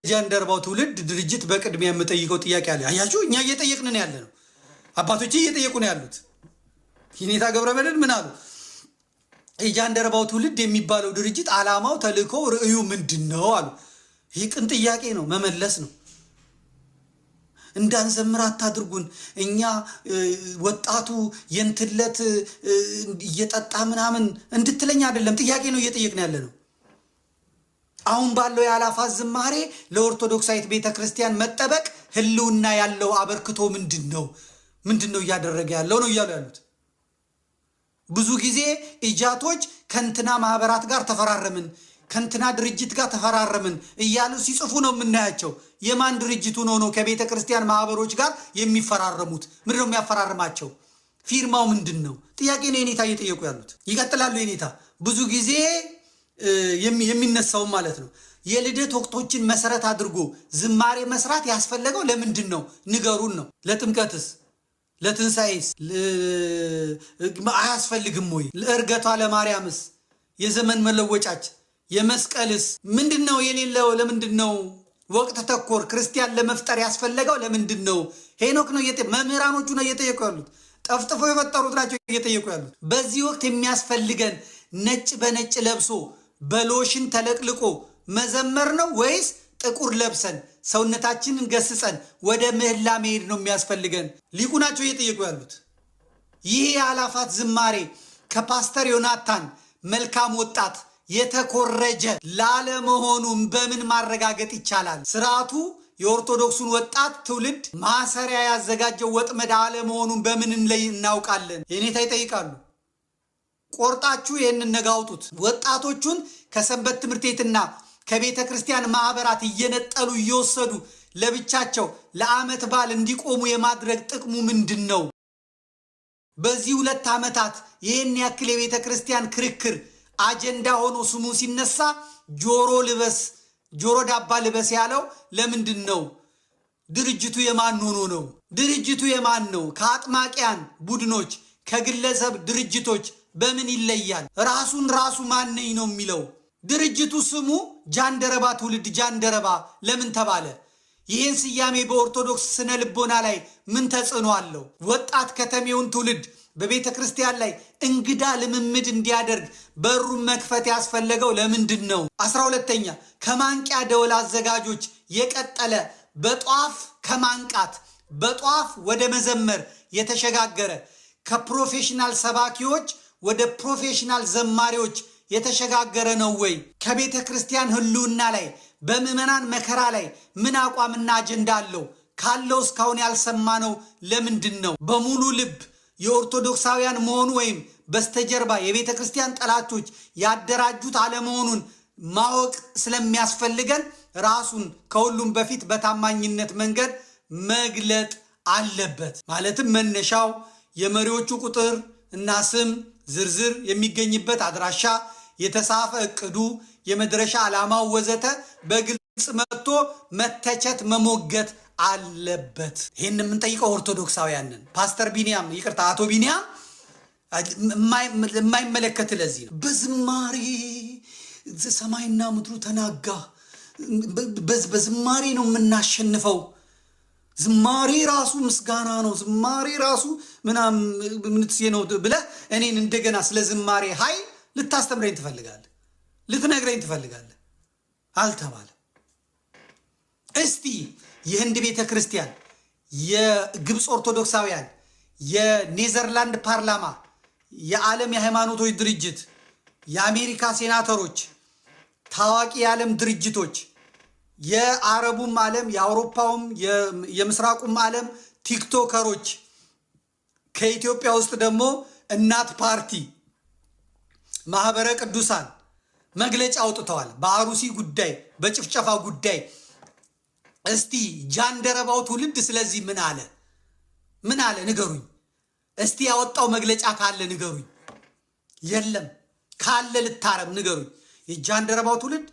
ጃንደረባው ትውልድ ድርጅት በቅድሚያ የምጠይቀው ጥያቄ አለ። አያችሁ፣ እኛ እየጠየቅን ያለ ነው። አባቶች እየጠየቁ ነው ያሉት። የኔታ ገብረመድህን ምን አሉ? የጃንደረባው ትውልድ የሚባለው ድርጅት ዓላማው፣ ተልእኮው፣ ርዕዩ ምንድን ነው አሉ። ይህ ቅን ጥያቄ ነው፣ መመለስ ነው። እንዳንዘምር አታድርጉን። እኛ ወጣቱ የንትለት እየጠጣ ምናምን እንድትለኝ አይደለም፣ ጥያቄ ነው እየጠየቅን ያለ ነው። አሁን ባለው የአላፋት ዝማሬ ለኦርቶዶክሳዊት ቤተ ክርስቲያን መጠበቅ ህልውና ያለው አበርክቶ ምንድን ነው? ምንድን ነው እያደረገ ያለው ነው እያሉ ያሉት። ብዙ ጊዜ ኢጃቶች ከእንትና ማህበራት ጋር ተፈራረምን፣ ከእንትና ድርጅት ጋር ተፈራረምን እያሉ ሲጽፉ ነው የምናያቸው። የማን ድርጅቱ ነው ነው ከቤተ ክርስቲያን ማህበሮች ጋር የሚፈራረሙት? ምንድን ነው የሚያፈራርማቸው? ፊርማው ምንድን ነው? ጥያቄ ነው የኔታ እየጠየቁ ያሉት። ይቀጥላሉ የኔታ ብዙ ጊዜ የሚነሳውም ማለት ነው። የልደት ወቅቶችን መሰረት አድርጎ ዝማሬ መስራት ያስፈለገው ለምንድን ነው? ንገሩን ነው። ለጥምቀትስ ለትንሣኤስ አያስፈልግም ወይ? ለእርገቷ ለማርያምስ የዘመን መለወጫች የመስቀልስ ምንድን ነው የሌለው? ለምንድን ነው ወቅት ተኮር ክርስቲያን ለመፍጠር ያስፈለገው ለምንድን ነው? ሄኖክ ነው መምህራኖቹ ነው እየጠየቁ ያሉት። ጠፍጥፈው የፈጠሩት ናቸው እየጠየቁ ያሉት። በዚህ ወቅት የሚያስፈልገን ነጭ በነጭ ለብሶ በሎሽን ተለቅልቆ መዘመር ነው ወይስ ጥቁር ለብሰን ሰውነታችንን ገስጸን ወደ ምህላ መሄድ ነው የሚያስፈልገን? ሊቁ ናቸው እየጠየቁ ያሉት። ይህ የአላፋት ዝማሬ ከፓስተር ዮናታን መልካም ወጣት የተኮረጀ ላለመሆኑም በምን ማረጋገጥ ይቻላል? ስርዓቱ የኦርቶዶክሱን ወጣት ትውልድ ማሰሪያ ያዘጋጀው ወጥመድ አለመሆኑን በምን ላይ እናውቃለን? የኔታ ይጠይቃሉ። ቆርጣችሁ ይህንን ነገ አውጡት። ወጣቶቹን ከሰንበት ትምህርት ቤትና ከቤተ ክርስቲያን ማህበራት እየነጠሉ እየወሰዱ ለብቻቸው ለዓመት በዓል እንዲቆሙ የማድረግ ጥቅሙ ምንድን ነው? በዚህ 2 ዓመታት ይህን ያክል የቤተ ክርስቲያን ክርክር አጀንዳ ሆኖ ስሙ ሲነሳ ጆሮ ልበስ ጆሮ ዳባ ልበስ ያለው ለምንድን ነው? ድርጅቱ የማን ሆኖ ነው? ድርጅቱ የማን ነው? ከአጥማቂያን ቡድኖች ከግለሰብ ድርጅቶች በምን ይለያል? ራሱን ራሱ ማነኝ ነው የሚለው። ድርጅቱ ስሙ ጃንደረባ ትውልድ ጃንደረባ ለምን ተባለ? ይህን ስያሜ በኦርቶዶክስ ስነ ልቦና ላይ ምን ተጽዕኖ አለው? ወጣት ከተሜውን ትውልድ በቤተ ክርስቲያን ላይ እንግዳ ልምምድ እንዲያደርግ በሩን መክፈት ያስፈለገው ለምንድን ነው? 12ኛ ከማንቂያ ደወል አዘጋጆች የቀጠለ በጧፍ ከማንቃት በጧፍ ወደ መዘመር የተሸጋገረ ከ professional ሰባኪዎች ወደ professional ዘማሪዎች የተሸጋገረ ነው ወይ? ከቤተ ክርስቲያን ሕልውና ላይ በምዕመናን መከራ ላይ ምን አቋምና አጀንዳ አለው? ካለው እስካሁን ያልሰማነው ለምንድን ነው? በሙሉ ልብ የኦርቶዶክሳውያን መሆኑ ወይም በስተጀርባ የቤተ ክርስቲያን ጠላቶች ያደራጁት አለመሆኑን ማወቅ ስለሚያስፈልገን ራሱን ከሁሉም በፊት በታማኝነት መንገድ መግለጥ አለበት። ማለትም መነሻው የመሪዎቹ ቁጥር እና ስም ዝርዝር፣ የሚገኝበት አድራሻ፣ የተጻፈ እቅዱ፣ የመድረሻ ዓላማው ወዘተ በግልጽ መጥቶ መተቸት መሞገት አለበት። ይህን የምንጠይቀው ኦርቶዶክሳውያንን። ፓስተር ቢኒያም ይቅርታ፣ አቶ ቢኒያም የማይመለከት ለዚህ ነው። በዝማሬ ሰማይና ምድሩ ተናጋ። በዝማሬ ነው የምናሸንፈው። ዝማሬ ራሱ ምስጋና ነው። ዝማሬ ራሱ ምናምን ነው ብለህ እኔን እንደገና ስለ ዝማሬ ኃይል ልታስተምረኝ ትፈልጋለህ፣ ልትነግረኝ ትፈልጋለህ። አልተባለም። እስቲ የህንድ ቤተ ክርስቲያን፣ የግብፅ ኦርቶዶክሳውያን፣ የኔዘርላንድ ፓርላማ፣ የዓለም የሃይማኖቶች ድርጅት፣ የአሜሪካ ሴናተሮች፣ ታዋቂ የዓለም ድርጅቶች፣ የአረቡም ዓለም የአውሮፓውም የምስራቁም ዓለም ቲክቶከሮች፣ ከኢትዮጵያ ውስጥ ደግሞ እናት ፓርቲ፣ ማህበረ ቅዱሳን መግለጫ አውጥተዋል። በአሩሲ ጉዳይ፣ በጭፍጨፋ ጉዳይ። እስቲ ጃንደረባው ትውልድ ስለዚህ ምን አለ? ምን አለ ንገሩኝ። እስቲ ያወጣው መግለጫ ካለ ንገሩኝ። የለም፣ ካለ ልታረም ንገሩኝ። የጃንደረባው ትውልድ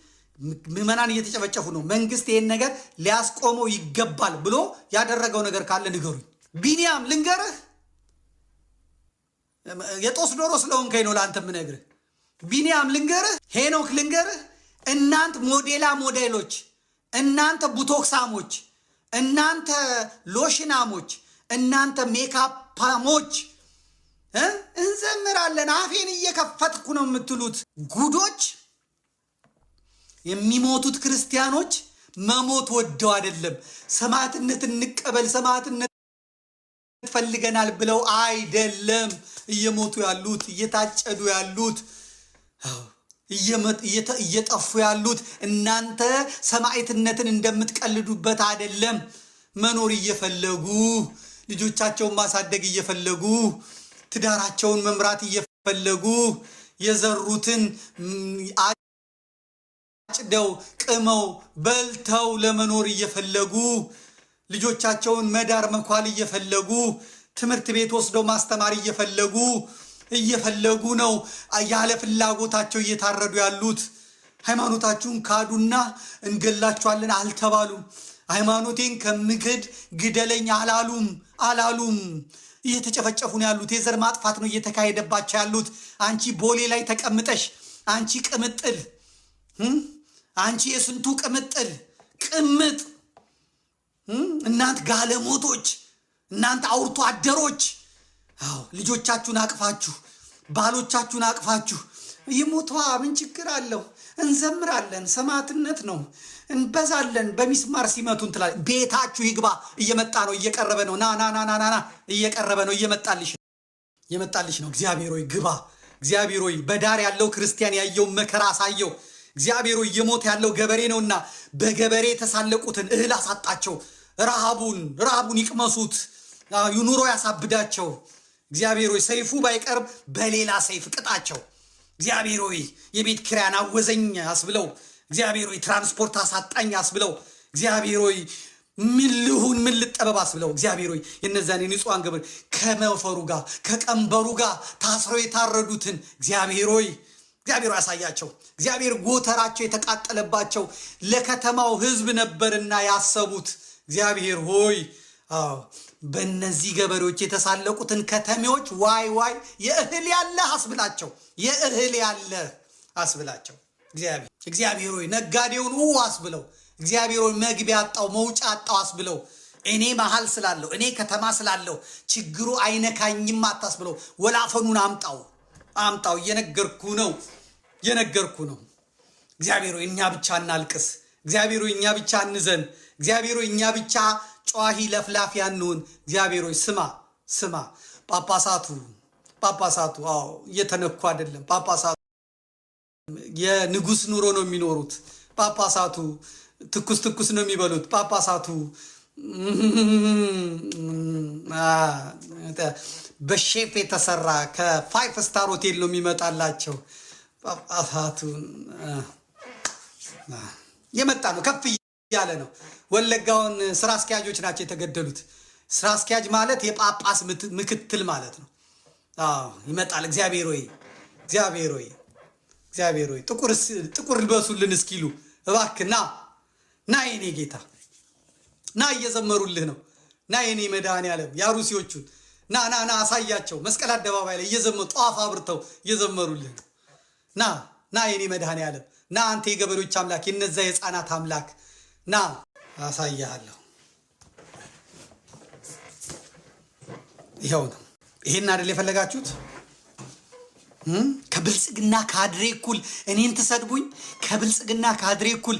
ምዕመናን እየተጨፈጨፉ ነው፣ መንግስት ይሄን ነገር ሊያስቆመው ይገባል ብሎ ያደረገው ነገር ካለ ንገሩኝ። ቢኒያም ልንገርህ፣ የጦስ ዶሮ ስለሆንከኝ ነው ለአንተ የምነግርህ። ቢኒያም ልንገርህ፣ ሄኖክ ልንገርህ፣ እናንት ሞዴላ ሞዴሎች፣ እናንተ ቡቶክሳሞች፣ እናንተ ሎሽናሞች፣ እናንተ ሜካፓሞች እንዘምራለን አፌን እየከፈትኩ ነው የምትሉት ጉዶች፣ የሚሞቱት ክርስቲያኖች መሞት ወደው አይደለም። ሰማዕትነት እንቀበል፣ ሰማዕትነት ፈልገናል ብለው አይደለም እየሞቱ ያሉት፣ እየታጨዱ ያሉት፣ እየጠፉ ያሉት እናንተ ሰማዕትነትን እንደምትቀልዱበት አይደለም። መኖር እየፈለጉ፣ ልጆቻቸውን ማሳደግ እየፈለጉ፣ ትዳራቸውን መምራት እየፈለጉ፣ የዘሩትን አጭደው ቅመው በልተው ለመኖር እየፈለጉ፣ ልጆቻቸውን መዳር መኳል እየፈለጉ፣ ትምህርት ቤት ወስደው ማስተማር እየፈለጉ ነው ያለ ፍላጎታቸው እየታረዱ ያሉት። ሃይማኖታችሁን ካዱና እንገላችኋለን አልተባሉም። ሃይማኖቴን ከምክድ ግደለኝ አላሉም አላሉም። እየተጨፈጨፉ ነው ያሉት። የዘር ማጥፋት ነው እየተካሄደባቸው ያሉት። አንቺ ቦሌ ላይ ተቀምጠሽ፣ አንቺ ቅምጥል፣ አንቺ የስንቱ ቅምጥል ቅምጥ፣ እናንት ጋለሞቶች፣ እናንተ አውርቶ አደሮች፣ አዎ ልጆቻችሁን አቅፋችሁ ባሎቻችሁን አቅፋችሁ ይሞቷ ምን ችግር አለው? እንዘምራለን። ሰማዕትነት ነው። እንበዛለን። በሚስማር ሲመቱን ትላለች። ቤታችሁ ይግባ። እየመጣ ነው፣ እየቀረበ ነው። ና ና ና ና ና፣ እየቀረበ ነው፣ እየመጣልሽ እየመጣልሽ ነው። እግዚአብሔር ሆይ ግባ። እግዚአብሔር ሆይ በዳር ያለው ክርስቲያን ያየውን መከራ አሳየው። እግዚአብሔር ሆይ እየሞተ ያለው ገበሬ ነውና በገበሬ የተሳለቁትን እህል አሳጣቸው። ረሃቡን ረሃቡን ይቅመሱት። ኑሮ ያሳብዳቸው። እግዚአብሔር ሆይ ሰይፉ ባይቀርብ በሌላ ሰይፍ ቅጣቸው። እግዚአብሔር ሆይ የቤት ኪራያን አወዘኝ አስብለው። እግዚአብሔር ሆይ ትራንስፖርት አሳጣኝ አስብለው። እግዚአብሔር ሆይ ምን ልሁን ምን ልጠበብ አስብለው። እግዚአብሔር ሆይ የነዛን የንጹሐን ገበሬ ከመፈሩ ጋር ከቀንበሩ ጋር ታስረው የታረዱትን እግዚአብሔር ሆይ እግዚአብሔር ያሳያቸው። እግዚአብሔር ጎተራቸው የተቃጠለባቸው ለከተማው ሕዝብ ነበርና ያሰቡት። እግዚአብሔር ሆይ አዎ በእነዚህ ገበሬዎች የተሳለቁትን ከተሜዎች ዋይ ዋይ የእህል ያለ አስብላቸው፣ የእህል ያለ አስብላቸው። እግዚአብሔር ሆይ ነጋዴውን ው አስብለው። እግዚአብሔር ሆይ መግቢያ አጣው መውጫ አጣው አስብለው። እኔ መሀል ስላለው እኔ ከተማ ስላለው ችግሩ አይነካኝም አታስብለው። ወላፈኑን አምጣው አምጣው። እየነገርኩ ነው እየነገርኩ ነው። እግዚአብሔር ሆይ እኛ ብቻ እናልቅስ። እግዚአብሔር ሆይ እኛ ብቻ እንዘን። እግዚአብሔር ሆይ እኛ ብቻ ጨዋሂ ለፍላፊ አንሁን። እግዚአብሔር ሆይ ስማ ስማ። ጳጳሳቱ ጳጳሳቱ አዎ እየተነኩ አይደለም። ጳጳሳቱ የንጉስ ኑሮ ነው የሚኖሩት። ጳጳሳቱ ትኩስ ትኩስ ነው የሚበሉት። ጳጳሳቱ በሼፍ የተሰራ ከ five star ሆቴል ነው የሚመጣላቸው። ጳጳሳቱ የመጣ ነው፣ ከፍ እያለ ነው። ወለጋውን ስራ አስኪያጆች ናቸው የተገደሉት። ስራ አስኪያጅ ማለት የጳጳስ ምክትል ማለት ነው። አዎ ይመጣል። እግዚአብሔር ሆይ እግዚአብሔር ሆይ እግዚአብሔር ሆይ ጥቁር ልበሱልን እስኪሉ እባክህ ና ና የኔ ጌታ ና፣ እየዘመሩልህ ነው። ና የኔ መድኃኔዓለም የአሩሲዎቹን ና ና ና አሳያቸው። መስቀል አደባባይ ላይ እየዘመሩ ጧፍ አብርተው እየዘመሩልህ ነው። ና ና የኔ መድኃኔዓለም ና፣ አንተ የገበሬዎች አምላክ የነዛ የህፃናት አምላክ ና አሳያለሁ። ይኸው ነው። ይሄን አይደል የፈለጋችሁት? ከብልጽግና ካድሬ እኩል እኔን ትሰድቡኝ? ከብልጽግና ካድሬ እኩል